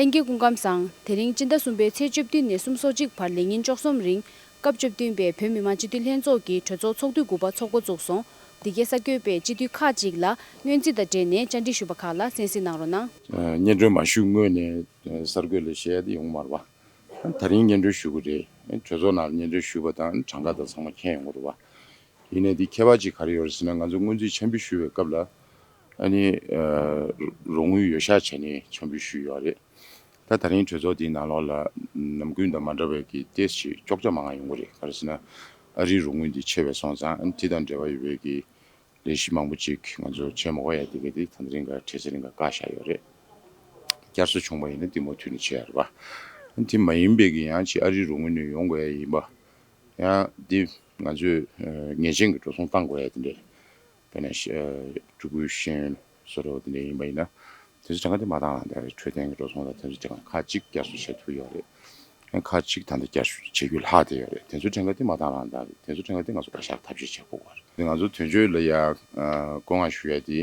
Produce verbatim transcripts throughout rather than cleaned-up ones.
ལྷན་རྒྱས་སྐུ་ཁམས་བཟང་། དེ་རིང་སྤྱི་ཟླ་གསུམ་པའི་ཚེས་བཅུ་བདུན་ནས་སུམ་ཅུ་སོ་གཅིག་བར་ལས་ཉིན་བཅུ་གསུམ་རིང་སྐབས་བཅུ་བདུན་པའི་བོད་མི་མང་སྤྱི་འཐུས་ལྷན་ཚོགས་ཀྱི་གྲོས་ཚོགས་ཚོགས་དུས་དགུ་པ་འཚོགས་འགོ་བཙུགས་སོང་། འདི་གའི་གསར་འགོད་པས་སྤྱི་འཐུས་ཁག་ཅིག་ལ་སྔོན་རྩིས་དང་འབྲེལ་ནས་བཅར་འདྲི་ཞུས་པ་ཁག་ལ་གསན་གཟིགས་གནང་རོགས་གནང་། ཨ། སྙན་སྒྲོན་མ་ཞུས་སྔོན་ནས་གསར་འགོད་ལ་བཤད་ཡ་དེ་ཡོང་མ་རེད་པ། ད་རིང་སྙན་སྒྲོན་ཞུ་གི་རེད། གྲོས་ཚོགས་ནང་ལ་སྙན་སྒྲོན་ཞུས་པ་དང་གྲངས་ཀ་དང་ཚང་མ་མཁྱེན་ཡོང་གི་རེད་པ། ཡིན་ནའི་འདི་ཁྱད་པར་ཅིག་ག་རེ་ཡོད་རེད་ཟེར་ན། ང་ཚོ་སྔོན་རྩིས་འཆར་འབུལ་ཞུ་བའི་སྐབས་ལ་ཨ་ནི་ཨ་རོགས་དངུལ་ཡོད་ཤག་བྱས་ནས་འཆར་འབུལ་ཞུས་ཡོད་རེད། ད་ད་རིང་གྲོས་ཚོགས་འདིའི་ནང་ལོགས་ལ་ནམ་རྒྱུན་དང་མ་འདྲ་བའི་གི་ཏོག་ཙམ་ཅིག་གཅོག་ཆ་མང་ང་ཡོང་གི་རེད། ག་རེ་ཟེར་ན། ཨ་རིའི་རོགས་དངུལ་འདི་ཆེ་བས་སོང་ཙང་། ཨ་ནི་དེ་དང་འབྲེལ་བ་ཡོད་པའི་གི་ལས་གཞི་མང་པོ་ཅིག་ང་ཚོ་བྱེད་མ་དགོས་ཡ་དེ་ག་དེ་ད་ད་རིང་ག་གྲོས་ཚོགས་རིང་ག་བཀག་བཞག་ཡོད་རེད། བསྐྱར་གསོ་བྱུང་བ་ཡིན་ན་དེ་མུ་མཐུད་ནས་བྱེད་ཡ་རེད་པ། ཨ་ནི་དེ་མ་ཡིན་པའི་གི་ཡང་ཅིག་ཨ་རིའི་རོགས་དངུལ་ནས་ཡོང་དགོས་ཡ་ཡིན་པ། ཡང་འདི་ང་ཚོས་ཨ་ངེས་ཅན་གྱི་འགྲོ་སོང་བཏང་དགོས་ཡ་དེ་འདྲས། དཔེར་ན་ཤ་ཨ་ཕྲུ་གུའི་ཤེས་ཡོན་བཟོ་འདྲ་བོ་དེ་འདྲས་ཡིན་པ་ཡིན་ན། དེ་ཚོ་གྲངས་ཀ་དེ་མ་བཏང་རང་འདྲ་རེད། འཕྲོད་བསྟེན་གྱི་འགྲོ་སོང་དང་དེ་ཚོ་གྲངས་ཀ་ཁག་ཅིག་བསྐྱར་གསོ་བྱེད་ཐུབ་ཡོད་རེད། ཡང་ཁག་ཅིག་ད་ལྟ་བསྐྱར་གསོ་བྱེད་རྒྱུ་ལྷག་བསྡད་ཡོད་རེད། དེ་ཚོ་གྲངས་ཀ་དེ་མ་བཏང་རང་འདྲ་རེད། དེ་ཚོ་གྲངས་ཀ་དེ་ང་ཚོ་བཀའ་ཤག་ཐབས་ཤེས་བྱེད་དགོས་པ་རེད། དེ་ང་ཚོ་དོན་གཅོད་ལ་ཡང་ཨ་བསྐོ་བཞག་ཞུ་ཡ་དེ།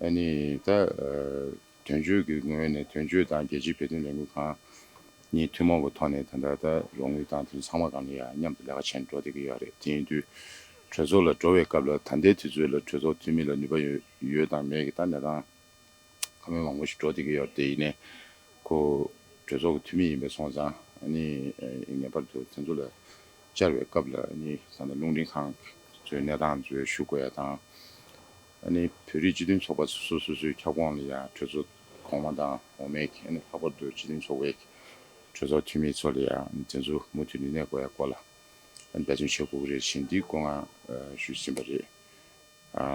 ཨ་ནི་ད་ཨ་དོན་གཅོད་ཀྱི་ངོས་ནས། དོན་གཅོད་དང་རྒྱལ་སྤྱིའི་བོད་དོན་ལས་འགུལ་ཁང་གཉིས་ཐུན་མོང་གི་ཐོག་ནས་ད་ལྟ་ད་རོགས་དངུལ་དང་དེ་ཚང་མ་སྒང་ལ་ཡ་མཉམ་དུ་ལས་ཀ་བྱས་ནས་འགྲོ་བསྡད་ཀྱི་ཡོད་རེད། དེ་ཡིན་དུས་གྲོས་ཚོགས་ལ་འགྲོ་བའི་སྐབས་ལ་ད་ལྟའི་དུས་ཚོད་ལ་གྲོས་ཚོགས་འཐུས་མི་ལ་ནུས་པ་ཡོད་ཡོད་དང་མེད་ཀྱི་ད་གནས་སྟངས་ཁ་སྣོན་མང་པོ་ཞིག་འགྲོ་བསྡད་ཀྱི་ཡོད་རེད། དེ་ཡིན་ནའི་ཁོ་གྲོས་ཚོགས་ཀྱི་འཐུས་མི་ཡིན་པ་སོང་ཙང་། ཨ་ནི་ངེས་པར་དུ་དེ་ཚོ་ལ་བཅར་བའི་སྐབས་ལ། ཨ་ནི་ད་ལྟ་རླུང་འཕྲིན་ཁང་ཚོའི་གནས་སྟངས་ཚོའི་ཞུ་དགོས་ཡ་དང་། ཨ་ནི་བོད་རིགས་སྤྱི་མཐུན་ཚོགས་པ་སོ་སོ་སོ་སོའི་ཁྱབ་ཁོངས་ལ་ཡང་གྲོས་ཚོགས་གོང་མ་དང་འོག་མའི་གི། ཨ་ནི་ལྷག་པར་དུ་སྤྱི་མཐུན་ཚོགས་པའི་གྲོས་ཚོགས་འཐུས་མི་ཚོ་ལ་ཡང་དེ་ཚོ་མུ་མཐུད་ནས་གནས་དགོས་ཡ་སྐོར་ལ། ཨ་ནི་འབད་བརྩོན་བྱེད་དགོས་ཀྱི་རེད་ཅེས་འདི་སྐུ་ངལ་ཞུས་ཟིན་པ་རེད། ཨ་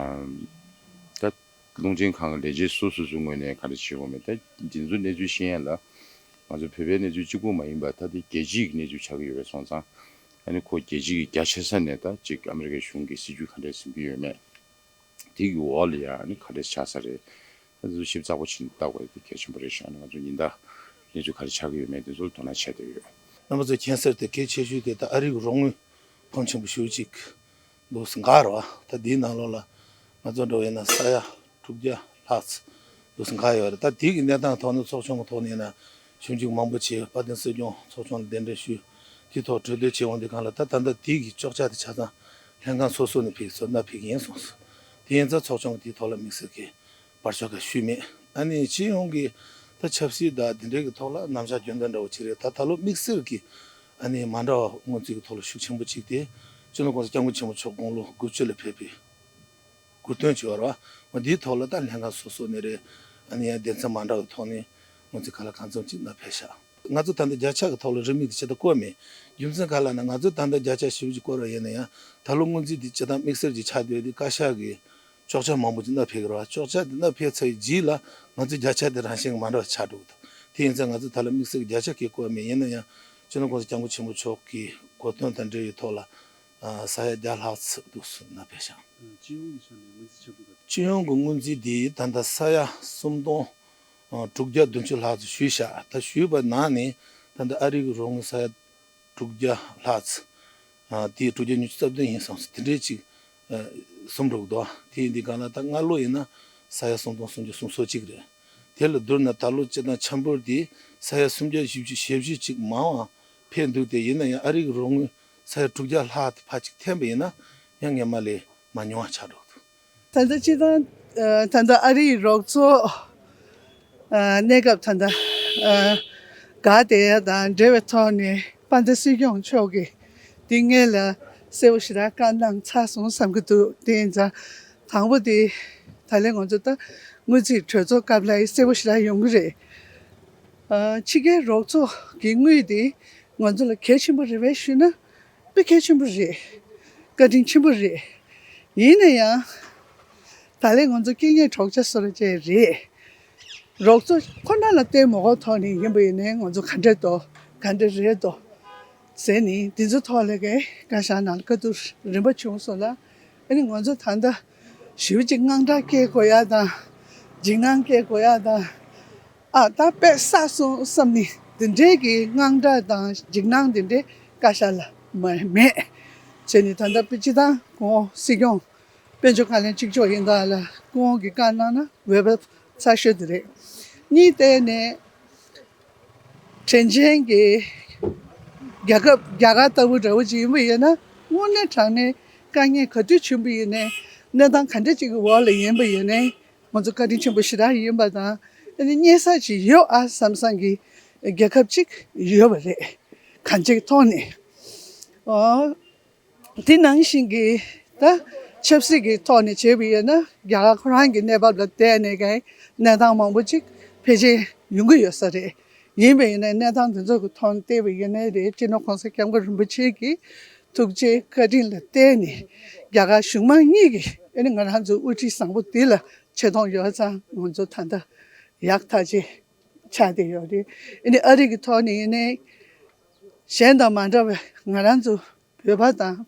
ད་རླུང་འཕྲིན་ཁང་གི་ལས་བྱེད་སོ་སོ་སོའི་ངོས་ནས་ག་རེ་བྱེད་དགོས་མེད། ད་འདི་ཚོ་གནས་ཚུལ་ཤེས་ཡ་ལ། ང་ཚོ་བོད་པའི་གནས་ཚུལ་གཅིག་པུ་མ་ཡིན་པ། ད་དེ་རྒྱལ་སྤྱིའི་གནས་ཚུལ་ཆགས་ཀྱི་ཡོད་པ་སོང་ཙང་། ཨ་ནི་ཁོ་རྒྱལ་སྤྱི་གི་རྒྱ་ཆེ་ས་ནས་ད་ཅིག་ཨ་མི་རི་ཀའི་གཞུང་གི་སྲིད་ཇུས་ག་འདྲས་འཛིན་གྱི་ཡོད་མེད། དེ་གི་འོག་ལ་ཡ་ཨ་ནི་ག་འདྲས་ཆགས་ས་རེད། ད་དེ་ཚོ་ཞིབ་ཚགས་པོ་བྱས་ནས་ལྟ་དགོས་ཡ་དེ་གལ་ཆེན་པོ་རེད་ཤག་ཨ་ནི་ང་ཚོ་ཉིན་ལྟར་གནས་ཚུལ་ག་རེ་ཆགས་ཀྱི་ཡོད་མེད་དེ་ཚོ་ལ་དོ་སྣང་བྱས་བསྡད་ཡོད། རྣམ་པ་ཚོས་མཁྱེན་གསལ་དེ་གལ་ཆེ་ཤོས་དེ་ད་ཨ་རི་གི་རོགས་དངུལ་ཕོན་ཆེན་པོ་ཞེ་པོ་ཅིག་འདུག་སེ་འགག་རེད་པ། ད་དེའི་ནང་ལོགས་ལ་ང་ཚོ་འདྲ་བོ་ཡིན་ན་ས་ཡ་དྲུག་བརྒྱ་ལྷག་ཙམ་འདུག་སེ་འགག་ཡོད་རེད། ད་དེ་གི་གནས་སྟངས་ཐོག་ནས་ཚོགས་ཆུང་གི་ཐོག་ནས་ཡིན་ན་ཞིབ་འཇུག་མང་པོ་བྱས། དཔལ་ལྡན་སྲིད་སྐྱོང་ཚོགས་ཆུང་ལ་གདན་འདྲེན་ཞུས། དེའི་ཐོག་གྲོས་བསྡུར་བྱས་འོང་དུས་སྒང་ལ། ད་ད་ལྟ་དེ་གི་གཅོག་ཆ་དེ་ཆ་ཚང་ལྷན་ཁང་སོ་སོ་ནས་ཕུལ་སོང་། མནའ་ཕུལ་གྱི་ཡིན་གསུངས་སོང་། དེ་ཡིན་ཙང་ཚོགས་ཆུང་གི་དེའི་ཐོག་ལ་དམིགས་བསལ་གྱི་བར་ཆད་ག་ཞུས་མེད། ཨ་ནི་སྤྱི་ཡོངས་ཀྱི་ད་ཆབ་སྲིད་དང་དེ་འབྲེལ་གྱི་ཐོག་ལ་རྣམ་གཞག་རྒྱུན་ལྡན་འདྲ་བོ་ཅིག་རེད། ད་ད་ལོ་དམིགས་བསལ་གྱི་ཨ་ནི་མ་འདྲ་བ་སྔོན་རྩིས་ཀྱི་ཐོག་ལ་ཤུགས་ཆེན་པོ་གཅིག་དེ་སྤྱི་ནོར་༸གོང་ས་༸སྐྱབས་མགོན་ཆེན་པོ་མཆོག་དགུང་ལོ་དགུ་བཅུ་ལ་ཕེབས་པའི་གོ་སྟོན་བྱས་པ་རེད་པ། འོ་འདིའི་ཐོག་ལ་ད་ལྷན་ཁང་སོ་སོ་ནས་རེད། ཨ་ནི་ཡང་སྡེ་ཚན་མ་འདྲ་བའི་ཐོག་ནས་སྔོན་རྩིས་ག་ལ་གང་འཚམ་ཅིག་མནའ་ཕེབས་ཤག་ང་ཚོ་ད་ལྟ་བརྒྱ་ཆ་གི་ཐོག་ལ་རེའུ་མིག་དེ་ཇི་ལྟར་བསྐོར་མེད། རྒྱུ་མཚན་ག་རེ་ལབ་ན། ང་ཚོ་ད་ལྟ་བརྒྱ་ཆ་ཞེ་པོ་ཅིག་བསྐོར་བ་ཡིན་ན་ཡང་། ད་ལོ་སྔོན་རྩིས་དེ་སྤྱིར་བཏང་དམིགས་བསལ་གྱི་ཆགས་བསྡད་དེ། བཀའ་ཤག་གི་གཅོག་ཆ་མང་པོ་ཅིག་མནའ་ཕེབས་ཀྱི་རེད་པ། གཅོག་ཆ་དེ་མནའ་ཕེབས་ཚར་བའི་རྗེས་ལ་ང་ཚོའི་བརྒྱ་ཆ་དེ་རང་བཞིན་གྱིས་མ་འདྲ་བ་ཆགས་འགྲོ་གི་འདུག་དེ་ཡིན་ཙང་ང་ཚོ་ད་ལོ་དམིགས་བསལ་གྱི་བརྒྱ་ཆ་བཀོད་བསྐོར་མེད། ཡིན་ན་ཡང་སྤྱི་ནོར་༸གོང་ས་༸སྐྱབས་མགོན་ཆེན་པོ་མཆོག་གི་གོ་སྟོན་དང་འབྲེལ་བའི་ཐོག་ལ་ཨ་ས་ཡ་བརྒྱ་ལྷག་ཙམ་འདུག་སེ་མནའ་ཕེབས་ཤག་སྤྱི་ཡོངས་ཀྱི་ཆ་ནས་སྔོན་རྩིས་ཆགས་འདུག་ག་སྤྱི་ཡོངས་ཀྱི་སྔོན་རྩིས་འདི་ད་ལྟ་ས་ཡ་སུམ་སྟོང་ཨ་དྲུག་བརྒྱ་བདུན་ཅུ་ལྷག་ཙམ་ཞུས་ཤག་ད་ཞུས་པ་ནང་ནས་ད་ལྟ་ཨ་རི་གི་རོགས་དངུལ་ས་ཡ་དྲུག་བརྒྱ་ལྷག་ཙམ། ཨ་དེ་དྲུག་བརྒྱ་ཉི་ཤུ་རྩ་བདུན་ཡིན་བསམ་སོང་། དེ་འདྲའི་ཅིག་ཨ་ཟིན་འགྲོ་གི་འདུག་དེ་ཡིན་དུས་སྒང་ལ་ད་སྔ་ལོ་ཡིན་ན་ས་ཡ་སུམ་སྟོང་སུམ་བརྒྱ་སུམ་ཅུ་སོ་གཅིག་རེད། དེ་ལ་བསྡུར་ན་ད་ལོ་སྤྱིར་བཏང་ཆ་འཕྲུལ་དེ་ས་ཡ་སུམ་བརྒྱ་བཞི་བཅུ་ཞེ་བཞི་ཅིག་མང་བ་ཕེབས་འདུག་དེ་ཡིན་ན་ཡང་ཨ་རི་གི་རོགས་དངུལ་ས་ཡ་དྲུག་བརྒྱ་ལྷག་དེ་ཕར་ཅིག་འཐེན་པ་ཡིན་ན་ཡང་སྔོན་མ་ལས་མ་ཉུང་བ་ཆགས་འགྲོ་གི་འདུག་ད་ལྟ་སྤྱིར་བཏང་ཨ་ད་ལྟ་ཨ་རིའི་རོགས་ཚོགས་ཨ་གནས་སྐབས་ད་ལྟ་ཨ་འགག་བསྡད་ཡ་དང་འབྲེལ་བའི་ཐོག་ནས་དཔལ་ལྡན་སྲིད་སྐྱོང་མཆོག་གིས་འདི་སྔོན་ལ་གསལ་པོ་ཞེ་དྲག་བཀའ་གནང་ཚར་སོང་བསམ་གྱི་འདུག་དེ་ཡིན་ཙང་དང་པོ་དེ་ད་ལན་ང་ཚོ་ད་དངུལ་རྩིས་གྲོས་ཚོགས་སྐབས་ལ་གསལ་པོ་ཞེ་དྲག་ཡོང་གི་རེད། ཨ་ཕྱི་རྒྱལ་རོགས་ཚོགས་ཀྱི་དངུལ་དེ་ང་ཚོ་ལ་གལ་ཆེན་པོ་རེད་པས་ཞུས་ན། དཔེ་གལ་ཆེན་པོ་རེད། བཀའ་དྲིན་ཆེན་པོ་རེད། ཡིན་ན་ཡང་། ད་ལན་ང་ཚོ་སྐད་ངན་གྲོགས་ཅག་སོ་ར་ཅེ་རེད། རོགས་ཚོགས་ཁོ་ན་ལ་བརྟེན་མ་དགོས་ཐོག་ནས་ཡིན་པ་ཡིན་ནའི་ང་ཚོ་ག་འདྲ་འདུག་ག་འདྲ་རེད་འདུག་ཟེར་ནས་འདི་ཚོ་ཐོག་ལ་གི་བཀའ་ཤག་ནང་ལ་བཀའ་བསྡུར་རིམ་པ་བྱུང་སོང་ལ། ཨ་ནི་ང་ཚོ་ད་ལྟ་ཞེ་པོ་ཅིག་དངངས་སྐྲག་སྐྱེ་དགོས་ཡ་དང་། འཇིགས་སྣང་སྐྱེ་དགོས་ཡ་དང་། ཨ་ད་དཔེ་བསགས་སོང་བསམ་ནི་འདི་འདྲའི་གི་དངངས་སྐྲག་དང་འཇིགས་སྣང་འདི་འདྲའི་བཀའ་ཤག་ལ་མ་མེད། བྱས་ནས་ད་ལྟ་དཔེ་སྤྱི་བཏང་གོང་འོག་སྲིད་སྐྱོང་དཔལ་འབྱོར་བཀའ་བློན་གཅིག་ལྕོགས་ཡིན་ད་ལ་སྐུ་ངོ་གིས་བཀའ་གནང་ན་འོས་འབབ་ཚ་ཤོས་དེ་རེད། གཉིས་བལྟས་ནས་ དྲིན་ཆེན་གྱི་རྒྱལ་ཁབ་རྒྱ་གར་ལྟ་བུ་འདྲ་བོ་ཅིག་ཡིན་པ་ཡིན་ན། དངོས་གནས་དྲང་གནས་དཀའ་ངལ་ག་དུས་བྱུང་པ་ཡིན་ནའི། གནས་སྟངས་ག་འདྲ་ཅིག་གི་འོག་ལ་ཡིན་པ་ཡིན་ནའི། ང་ཚོ་བཀའ་དྲིན་ཆེན་པོ་ཞེ་དྲག་ཡིན་པ་དང་། ཨ་ནི་སྙེག་ས་ཅིག་ཡོད་ཨ་བསམ་བསམ་གྱི་རྒྱལ་ཁབ་ཅིག་ཡོད་པ་རེད། གང་ཅིའི་ཐོག་ནས། ཨོ། དེ་ནང་བཞིན་གྱི་ད་ཆབ་སྲིད་ཀྱི་ཐོག་ནས་བྱས་པ་ཡིན་ན། རྒྱ་གར་ཁོ་རང་གི་གནས་བབ་ལ་བལྟས་ནས་ཀྱང་གནས་སྟངས་མང་པོ་ཅིག་འཕེལ་རྒྱས་ཡོང་གི་ཡོད་ས་རེད། ཡིན་པ་ཡིན་ན་གནས་སྟངས་དེ་ཚོ་གི་ཐོག་ནས་བལྟས་པ་ཡིན་ན་རེད། སྤྱི་ནོར་༸གོང་ས་༸སྐྱབས་མགོན་རིན་པོ་ཆེ་གི་ཐུགས་རྗེ་བཀའ་དྲིན་ལ་བརྟེན་ནས། རྒྱ་གར་གཞུང་མང་གཉིས་ཀྱིས་ཨ་ནི་ང་རང་ཚོའི་དབུ་ཁྲིད་བཟང་པོ་འདི་ལ་ཆེ་མཐོང་ཡོད་ཙང་། ང་ཚོ་ད་ལྟ་ཡག་ཐག་ཆོད་ཆགས་བསྡད་ཡོད་རེད། ཨ་ནི་ཨ་རི་གི་ཐོག་ནས་ཡིན་ནའི། གཞན་དང་མ་འདྲ་བའི་ང་རང་ཚོ་བོད་པ་དང་།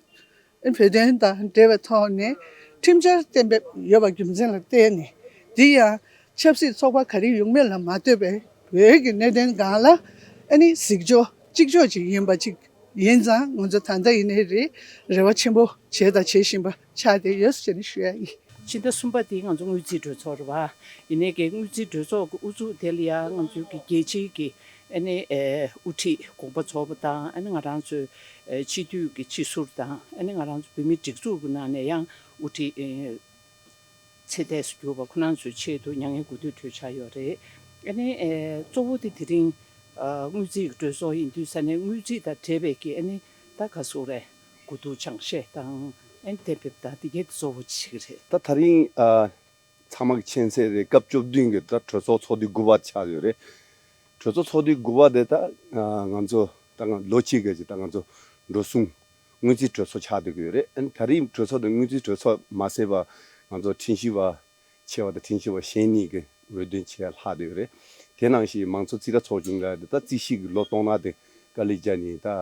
ཨ་ནི་བོད་དོན་དང་འབྲེལ་བའི་ཐོག་ནས་ཁྲིམས་འཆར་གཏན་འབེབས་ཡོད་པ་རྒྱུ་མཚན་ལ་བརྟེན་ནས། འདི་ཡང་ཆབ་སྲིད་ཚོགས་པ་ག་རེ་ཡོང་མིན་ལ་མ་ལྟོས་པའི་བོད་ཀྱི་གནད་དོན་སྒང་ལ། ཨ་ནི་གཟིགས་ཕྱོགས་གཅིག་ལྕོགས་ཅིག་ཡིན་པ་ཅིག་ཡིན་ཙང་། ང་ཚོ་ད་ལྟ་ཡིན་ནའི་རེད། རེ་བ་ཆེན་པོ་བྱས་དང་བྱེད་བཞིན་པ་ཆགས་བསྡད་ཡོད་ཟེར་ནས་ཞུ་ཡ་ཡིན། ཕྱི་ཟླ་གསུམ་པ་དེ་ང་ཚོ་དངུལ་རྩིས་གྲོས་ཚོགས་རེད་བ། ཡིན་ནའི་གི་དངུལ་རྩིས་གྲོས་ཚོགས་ཀྱི་དབུ་ཚུགས་དེ་ལ་ཡང་ང་ཚོའི་གི་རྒྱལ་སྤྱིའི་གི་ཨ་ནི་ཨེ་དབུ་ཁྲིད་དགོངས་པ་རྫོགས་པ་དང་། ཨ་ནི་ང་རང་ཚོའི་ཨེ་སྤྱི་འཐུས་ཀྱི་སྤྱི་ཟུར་དང་། ཨ་ནི་ང་རང་ཚོ་བོད་མིའི་སྒྲིག་འཛུགས་ཀྱི་ནང་ནས་ཡང་དབུ་ཁྲིད་ཨེ་ཚེ་འདས་སུ་གྱུར་པ་ཁོ་རང་ཚོའི་ཆེད་དུ་མྱ་ངན་གུས་འདུད་གྲོས་འཆར་ཡོད་རེད། ཨ་ནི་ཨེ་གཙོ་བོ་དེ་དེ་རིང་ཨ་དངུལ་རྩིས་ཀྱི་གྲོས་ཚོགས་ཡིན་དུས་ཙ་ནས། དངུལ་རྩིས་དང་འབྲེལ་བའི་གི་ཨ་ནི་ད་ག་ཟེར་དགོས་རེད། གོ་བསྡུར་སྦྱང་བཤད་དང་། ཨ་ནི་གཏན་འབེབས་དང་། དེ་གའི་གཙོ་བོ་ཅིག་རེད། ད་དེ་རིང་ཨ་ཚང་མ་གི་མཁྱེན་གསལ་རེད། སྐབས་བཅུ་བདུན་གྱི་ད་གྲོས་ཚོགས་ཚོགས་དུས་དགུ་པ་ཆགས་ཡོད་རེད། གྲོས་ཚོགས་ཚོགས་དུས་དགུ་པ་དེ་ད་ཨ་ང་ཚོ་ད་ང་ལོ་གཅིག་གི་ཅིག་ད་ང་ཚོ་འགྲོ་སོང་དངུལ་རྩིས་གྲོས་ཚོགས་ཆགས་བསྡད་ཀྱི་ཡོད་རེད། ཨ་ནི་ད་རེས་གྲོས་ཚོགས་དེ་དངུལ་རྩིས་གྲོས་ཚོགས་མ་ཟད་པ། ང་ཚོ་ཁྲིམས་ཞིབ་པ་ཆེ་བ་དང་ཁྲིམས་ཞིབ་པ་གཞན་གཉིས་ཀྱི་འོས་འདེམས་བྱས་ལྷག་བསྡད་ཡོད་རེད། དེ་ནང་བཞིན་མང་གཙོ་རྩིས་ཁྲ་ཚོགས་ཆུང་ལ་དེ་ད་རྩིས་ཞིབ་ཀྱི་ལོ་སྟོང་ནང་དེ་དཀའ་ལས་བརྒྱབ་ནས། ད་ཨ་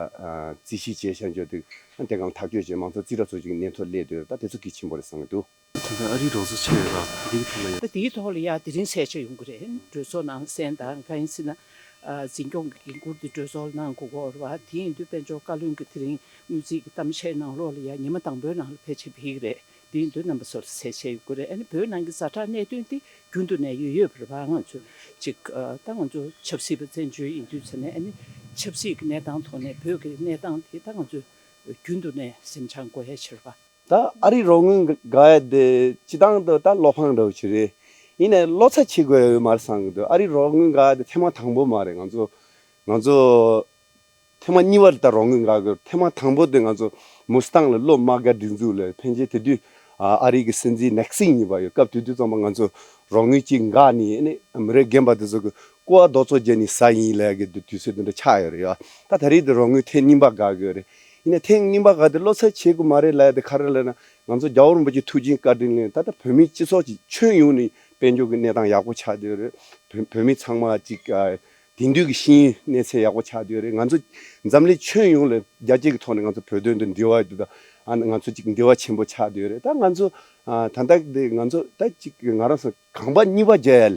རྩིས་ཞིབ་བྱས་བཞག་ཆོག་དེ་ཨ་དེ་གང་ཐག་གཅོད་བྱས། མང་གཙོ་རྩིས་ཁྲ་ཚོགས་ཆུང་གི་སྙན་ཐོ་སླེབས་བསྡད་ཡོད་རེད། ད་དེ་ཚོ་གལ་ཆེན་པོ་རེད་བསམ་གྱི་འདུག་ད་ལྟ་ཨ་རིའི་རོགས་ཚོགས་ཆེ་ཡོད་ར། དེ་གི་ཐོག་ལ་ཡ། ད་དེའི་ཐོག་ལ་ཡ་དེ་རིང་གསལ་ཆ་ཡོང་གི་རེད། གྲོས་ཚོགས་ནང་གསན་དང་། གང་ཡིན་ཟེར་ན། ཨ་འཛིན་སྐྱོང་གི་འགན་འཁུར་དེ་གྲོས་ཚོགས་ལ་གནང་དགོས་ཀྱི་ཡོད་རེད་བ། དེ་ཡིན་དུས་དཔལ་འབྱོར་བཀའ་བློན་གྱིས་དེ་རིང་དངུལ་རྩིས་ཀྱི་གཏམ་བཤད་ནང་ལོགས་ལ་ཡ་ཉི་མ་དང་པོའི་ནང་ལ་ཕལ་ཆེར་ཕེབས་ཀྱི་རེད། དེ་ཡིན་དུས་རྣམ་པ་ཚོ་ལ་གསལ་བཤད་ཡོད་ཀྱི་རེད། ཨ་ནི་བོད་ནང་གི་ཛ་དྲག་གནད་དོན་དེ་རྒྱུན་དུ་ནས་ཡོད་ཡོད་པ་རེད་བ། ང་ཚོ་ཅིག་ཨ་ད་ང་ཚོ་ཆབ་སྲིད་པ་བཙན་བྱོལ་ཡིན་དུས་ཙ་ནས། ཨ་ནི་ཆབ་སྲིད་ཀྱི་གནས་སྟངས་ཐོག་ནས་བོད་ཀྱི་གནས་སྟངས་དེ་ད་ང་ཚོས་རྒྱུན་དུ་ནས་སེམས་ཆང་དགོས་ཡ་ཆེ་རེད་བ། ད་ཨ་རིའི་རོགས་དངུལ་དགའ་ཡ་དེ་སྤྱི་བཏང་དུ་ད་བློ་ཕངས་འདྲ་བོ་ཅིག་རེད། ཡིན་ནའི་བློ་འཚབ་བྱེད་དགོས་ཡ་ཡོད་མ་རེད་བསམ་གྱི་འདུག་ཨ་རིའི་རོགས་དངུལ་དགའ་ཡ་དེ་ཐེངས་མ་དང་པོ་མ་རེད། ང་ཚོ་ང་ཚོ་ཐེངས་མ་གཉིས་པ་ལ་ད་རོགས་དངུལ་དགའ་གི། ཐེངས་མ་དང་པོ་དེ་ང་ཚོ་མུ་སི་ཐང་ལ་བློ་དམག་སྒར་སྒྲིག་འཛུགས་ལ། ཕལ་ཆེར་དེ་དུས་ཨ་ཨ་རི་གི་སྲིད་འཛིན་ནིག་སིན་ཡིན་པ་ཡོད། སྐབས་དེ་དུས་ཙམ་པ་ང་ཚོ་རོགས་དངུལ་གཅིག་འགག་ནས། ཨ་ནི་མི་རབས་རྒན་པ་དེ་ཚོ་གི་ཀོ་བ་རྡོག་བཙོག་བརྒྱབ་ནས་ཟ་ཡིན་ལབ་གི་དུས་ཚོད་དེ་འདྲ་ཆགས་ཡོད་རེད་ཡ། ད་ད་རེས་དེ་རོགས་དངུལ་ཐེངས་གཉིས་པ་དགའ་གི་ཡོད་རེད། ཡིན་ནའི་ཐེངས་གཉིས་པ་དགའ་དེ་བློ་འཚབ་བྱེད་དགོས་མ་རེད་ལབ་ཡ་དེ་ག་རེ་ལབ་ན། ང་ཚོ་རྒྱལ་བ་རིན་པོ་ཆེ་ཐུགས་རྗེ་བཀའ་དྲིན་ལ། ད་ལྟ་བོད་མི་སྤྱི་ཚོགས་ཀྱི་ཁྱོན་ཡོངས་ནས་དཔལ་འབྱོར་གྱི་གནས་སྟངས་ཡག་པོ་ཆགས་བསྡད་ཡོད་རེད། བོད་བོད་མི་ཚང་མ་ཅིག་ཨ་དེང་དུས་ཀྱི་ཤེས་ཡོན་གནས་ཚད་ཡག་པོ་ཆགས་བསྡད་ཡོད་རེད། ང་ཚོ་འཛམ་གླིང་ཁྱོན་ཡོངས་ལ་རྒྱལ་སྤྱི་གི་ཐོག་ནས་ང་ཚོ་བོད་དོན་དང་འབྲེལ་བ་ཡོད་དུས། ད་ཨ་ང་ཚོ་ཅིག་འབྲེལ་བ་ཆེན་པོ་ཆགས་བསྡད་ཡོད་རེད། ད་ང་ཚོ་ཨ་ད་ལྟ་དེ་ང་ཚོ་ད་ཅིག་ང་རང་ཚོ་གོམ་པ་གཉིས་པ་རྒྱག་ཡ་ལ།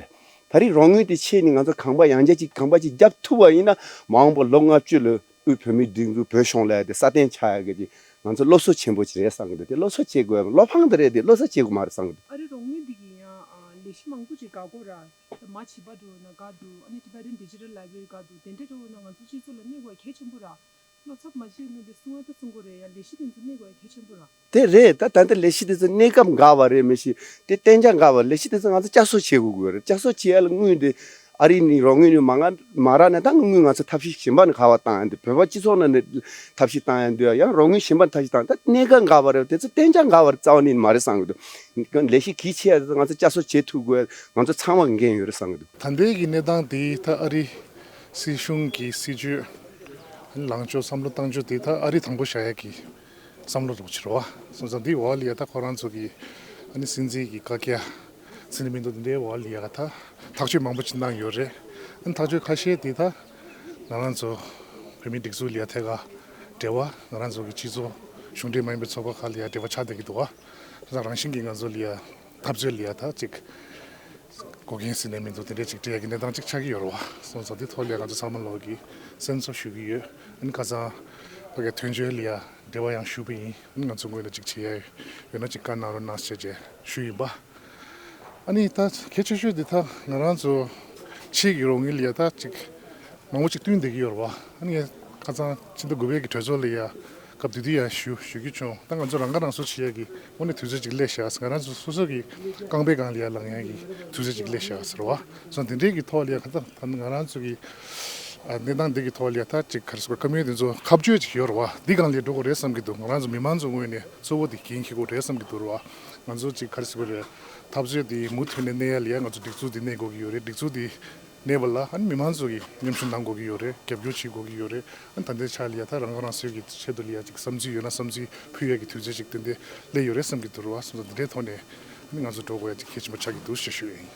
ད་རེས་རོགས་དངུལ་དེ་ཆད་ནས་ང་ཚོ་གོམ་པ་ཡང་བསྐྱར་ཅིག་གོམ་པ་ཅིག་རྒྱབ་ཐུབ་པ་ཡིན་ན། མ་འོངས་པ་ལོ་ལྔ་བཅུ་ལ་དབུས་བོད་མིའི་སྒྲིག་འཛུགས་བོད་གཞུང་ལབ་ཡ་དེ་སྲ་བརྟན་ཆགས་ཡ་གི་ཅིག་ང་ཚོ་སློབ་གསོ་ཆེན་པོ་ཅིག་རེད་བསམ་གི་འདུག་དེ་སློབ་གསོ་བྱེད་དགོས་ཡ། བློ་ཕངས་དེ་རེད་དེ། སློབ་གསོ་བྱེད་དགོས་མ་རེད་བསམ་གི་འདུག་ཨ་རི་རོགས་དངུལ་འདི་གི་ཡང་ཨ་ལས་གཞི་མང་པོ་ཅིག་དགའ་དགོས་ར། མ་བྱིས་པ་འགྲོ་ན་དགའ་འདུག་ཨ་ནི་Tibetan Digital Library དགའ་འདུག་དེ་འདྲ་འགྲོ་ན་ང་ཚོ་སྤྱི་ཚོགས་ལ་གནས་དགོས་ཡ་གལ་ཆེན་པོ་ར། བློ་འཚབ་མ་བྱེད་ནས་དེ་གསུང་ཡ་ད་གསུང་དགོས་རེད་ཡ། ལས་གཞི་དེ་ཚོ་གནས་དགོས་ཡ་གལ་ཆེན་པོ་ར། དེ་རེད། ད་ད་ལྟ་ལས་གཞི་དེ་ཚོ་གནས་སྐབས་འགག་པ་རེད་མི་ཤེས། དེ་གཏན་འཇགས་འགག་པ། ལས་གཞི་དེ་ཚོ་ང་ཚོ་བསྐྱར་གསོ་བྱེད་དགོས་དགོས་རེད། བསྐྱར་གསོ་བྱེད་ཡ་ལ་དངུལ་དེ་ཨ་རི་ནས་རོགས་དངུལ་ནས་མ་མ་རག་ན། ད་དངུལ་ང་ཚོ་ཐབས་ཤེས་གཞན་པ་ནས་ག་པར་བཏང་ཡ་འདུག་བོད་པ་སྤྱི་ཚོགས་ནང་ནས་ཐབས་ཤེས་བཏང་ཡ་འདུག་ཡང་རོགས་དངུལ་གཞན་པ་ནས་ཐབས་ཤེས་བཏང་། ད་གནས་སྐབས་འགག་པ་རེད། དེ་ཚོ་གཏན་འཇགས་འགག་པ་རེད། རྩ་བ་ནས་མ་རེད་བསམ་གི་འདུག་ལས་གཞི་གལ་ཆེ་ཡ་དེ་ཚོ་ང་ཚོ་བསྐྱར་གསོ་བྱེད་ཐུབ་དགོས་ཡ་ང་ཚོ་ཚང་མ་འགན་ཡོད་རེད་བསམ་གི་འདུག་ད་ལྟའི་གི་གནས་སྟངས་དེ་ད་ཨ་རི་སྲིད་གཞུང་གི་སྲིད་ཇུས་ལངས་ཕྱོགས་བསམ་བློ་བཏང་ཕྱོགས་དེ་ད་ཨ་རི་དང་པོ་བཞག་ཡ་གི་བསམ་བློ་རོགས་བྱེད་རོགས། སོང་ཙང་འདི་འོག་ལ་ཡ་ད་ཁོ་རང་ཚོ་གི་ཨ་ནི་སྲིད་འཛིན་གྱི་བཀའ་རྒྱ་ཟིན་ནས་མི་འདུག་འདི་འདྲའི་འོག་ལ་ཡ་ད་ཐག་གཅོད་མང་པོ་ཅིག་གནང་ཡོད་རེད། ཨ་ནི་ཐག་གཅོད་ཁ་ཤས་དེ་ད་ང་རང་ཚོ་བོད་མིའི་སྒྲིག་འཛུགས་ལ་ཡ་ཐད་ཀར་འབྲེལ་བ། ང་རང་ཚོ་གི་སྤྱི་ཚོགས་གཞུང་འབྲེལ་མ་ཡིན་པའི་ཚོགས་པ་ཁག་ལ་ཡ་འབྲེལ་བ་ཆགས་བསྡད་ཀྱི་འདུག་བ། ད་རང་བཞིན་གྱིས་ང་ཚོ་ལ་ཡ་འཐབ་རྩོད་ལ་ཡ་ད་ཅིག་འགོག་རྐྱེན་ཟེར་ནས་མི་འདུག་དེ་འདྲས་ཅིག་འབྲེལ་ཡ་གི་གནས་སྟངས་ཅིག་ཆགས་ཀྱི་ཡོད་རེད་བ། སོང་ཙང་དེ་ཐོག་ལ་ཡ་ང་ཚོ་ཚང་མ་ལོག་གི་སེམས་གསོ་ཞུ་གི་ཡོད། ཨ་ནི་ཁ་སང་ཕ་གི་དོན་གཅོད་ལ་ཡ་འབྲེལ་བ་ཡང་ཞུས་པ་ཡིན། ཨ་ནི་ང་ཚོ་ངོས་ནས་ཅིག་བྱེད་ཡ་ཡོད་ན་ཅིག་བཀའ་གནང་རོགས་གནང་ཟེར་བྱས་ཞུས་ཡིན་པ། ཨ་ནི་ད་གལ་ཆེ་ཤོས་འདི་ད་ང་རང་ཚོ་ཕྱིའི་གི་རོགས་དངུལ་ལ་ཡ་ད་ཅིག་ མང་པོ་ཅིག་བསྟུན་བསྡད་ཀྱི་ཡོད་རེད་བ། ཨ་ནི་ངས་ཁ་སང་ཕྱི་ཟླ་དགུ་པའི་གི་གྲོས་ཚོགས་ལ་ཡ་སྐབས་དེ་དུས་ཡང་ཞུ་ཞུ་རྒྱུ་བྱུང་། ད་ང་ཚོ་རང་ཁ་རང་གསོ་བྱེད་ཡ་གི་དངོས་གནས་དུས་ཚོད་ཅིག་སླེབས་ཤག་ང་རང་ཚོ་སོ་སོ་གི་རྐང་པའི་སྒང་ལ་ཡ་ལངས་ཡ་གི་དུས་ཚོད་ཅིག་སླེབས་ཤག་ཟེར་བ། སོང་དེ་འདྲའི་གི་ཐོག་ལ་ཡ་ཁ་ད་ད་ང་རང་ཚོ་གི་ཨ་གནས་སྟངས་འདི་གི་ཐོག་ལ་ཡ་ད་ཅིག་ག་རེ་ཟེར་དགོས། བཀའ་མོལ་དེ་ཚོ་ཁ་གཅོད་ཅིག་ཡོད་རེད་བ། འདི་སྒང་ལ་འགྲོ་དགོས་རེད་བསམ་གྱི་འདུག་ང་རང་ཚོ་མི་མང་ཚོ་ངོས་ནས་གཙོ་བོ་དེ་འགན་འཁྱེར་དགོས་རེད་བསམ་གྱི་འདུག་རེད་བ། ང་ཚོ་ཅིག་ག་རེ་ཟེར་དགོས་རེད། འཐབ་རྩོད་དེ་མུ་མཐུད་ནས་གནས་ཡ་ལ་ཡ་ང་ཚོ་སྒྲིག་འཛུགས་དེ་གནས་དགོས་ཀྱི་ཡོད་རེད། སྒྲིག་འཛུགས་དེ་གནས་པ་ལ་ཨ་ནི་མི་མང་ཚོ་གིས་མཉམ་ཞུགས་གནང་དགོས་ཀྱི་ཡོད་རེད། རྒྱབ་སྐྱོར་བྱེད་དགོས་ཀྱི་ཡོད་རེད། ཨ་ནི་ད་ལྟའི་ཆ་ལ་ཡ་ད་རང་ཁ་རང་གསོའི་གི་ཆེད་དུ་ལ་ཡ་ཅིག་བསམ་ཚུལ་ཡོད་ན་བསམ་ཚུལ་ཕུལ་ཡ་གི་དུས་ཚོད་ཅིག་དེ་འདྲ་སླེབས་ཡོད་རེད་བསམ་གྱི་འདུག་རེད་བ། སོང་ཙང་དེ་འདྲའི་ཐོག་ནས་ཨ་ནི་ང་ཚོ་འགྲོ་དགོས་ཡ་ཅིག་གལ་ཆེན་པོ་ཆགས་ཀྱི་འདུག་ཞེས་ཞུ་ཡ་ཡིན།